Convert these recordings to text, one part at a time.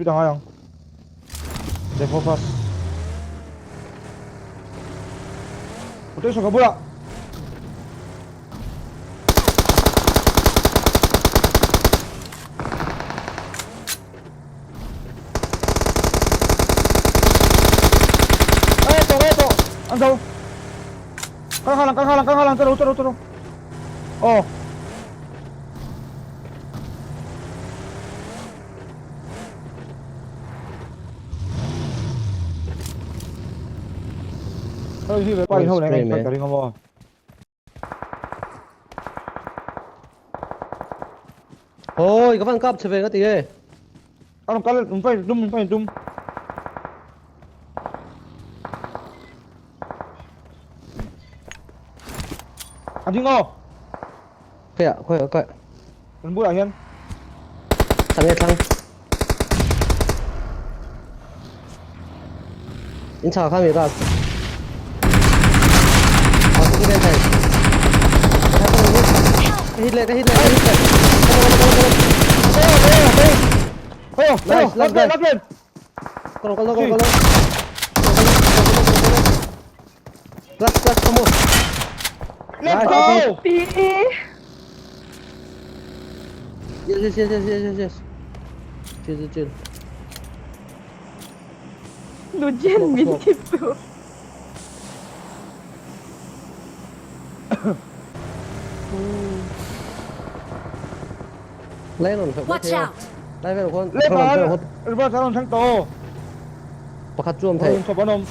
Pit angai ang. Defo fast. Protection ka bulah. Ê, tổ, ê, tổ. Ăn dâu. Căng hàng, căng hàng, căng hàng, cho đâu, cho đâu, cho đâu. Ồ. Hei hi pa in ho leh ngai ka ring amaw. Ôi, ka van kap che ve nga ti e. Aron kal um pai dum um pai dum. An ding aw. Khawiah, khawiah, khawiah. Kan bulah hian. Thlang e thlang. In chha kha mi ka. Ờ, cái bên này. Cái hit lên, cái hit lên, cái hit lên. Hey, hey, last man, last man. Có có có có có. Last, last, come on. Let's go. Yes, yes, yes, yes, yes, yes. Chill, chill, chill. Lujen min gitu. Lên rồi, Watch out! Lai vel khuan. Lê pa, ba sa ron thang to. Pakhat chu am thei. Chop anom.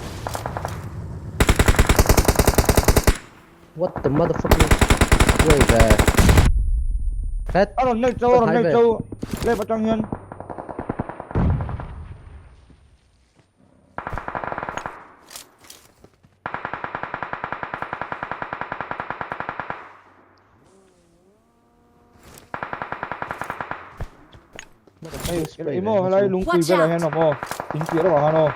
What the motherfucker? Wait there. Het. Aron nei chau, aron nei chau. Lê pa tang hian. Hei, imo helai lungpui velah hian awm aw, in piah deuhah khan aw.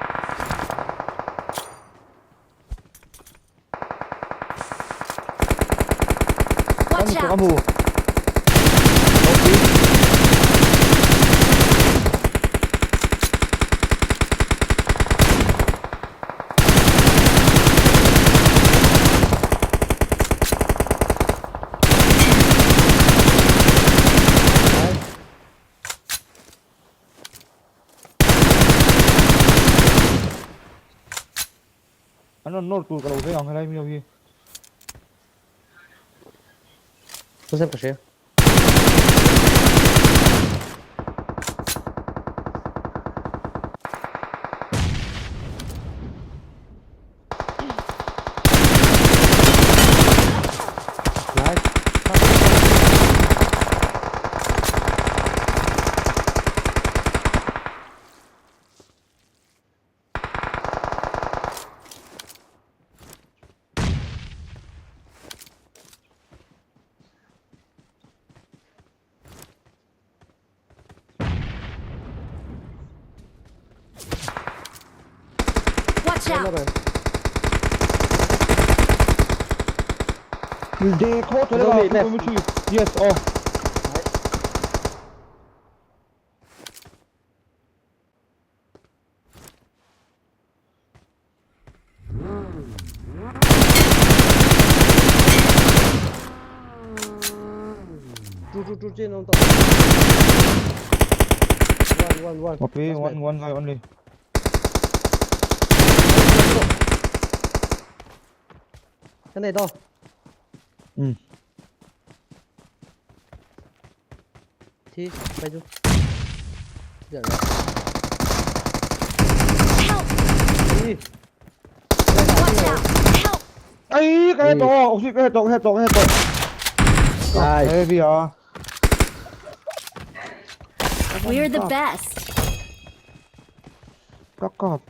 Watch Ka out! hmu. An rawn nawr tur ka lo veng ang helai mi ho hi. Joseph ka hria. Watch out! Dekho Yes, oh. One, one, one. Okay, one, one guy only. Cái này to. Ừ. Thì, bay chú. Dạ Help! Đi. Watch out! Help! Ấy, cái này to, ông cái này to, cái này to, cái này to. Nice. Heavy à. We're the best. Các cọp.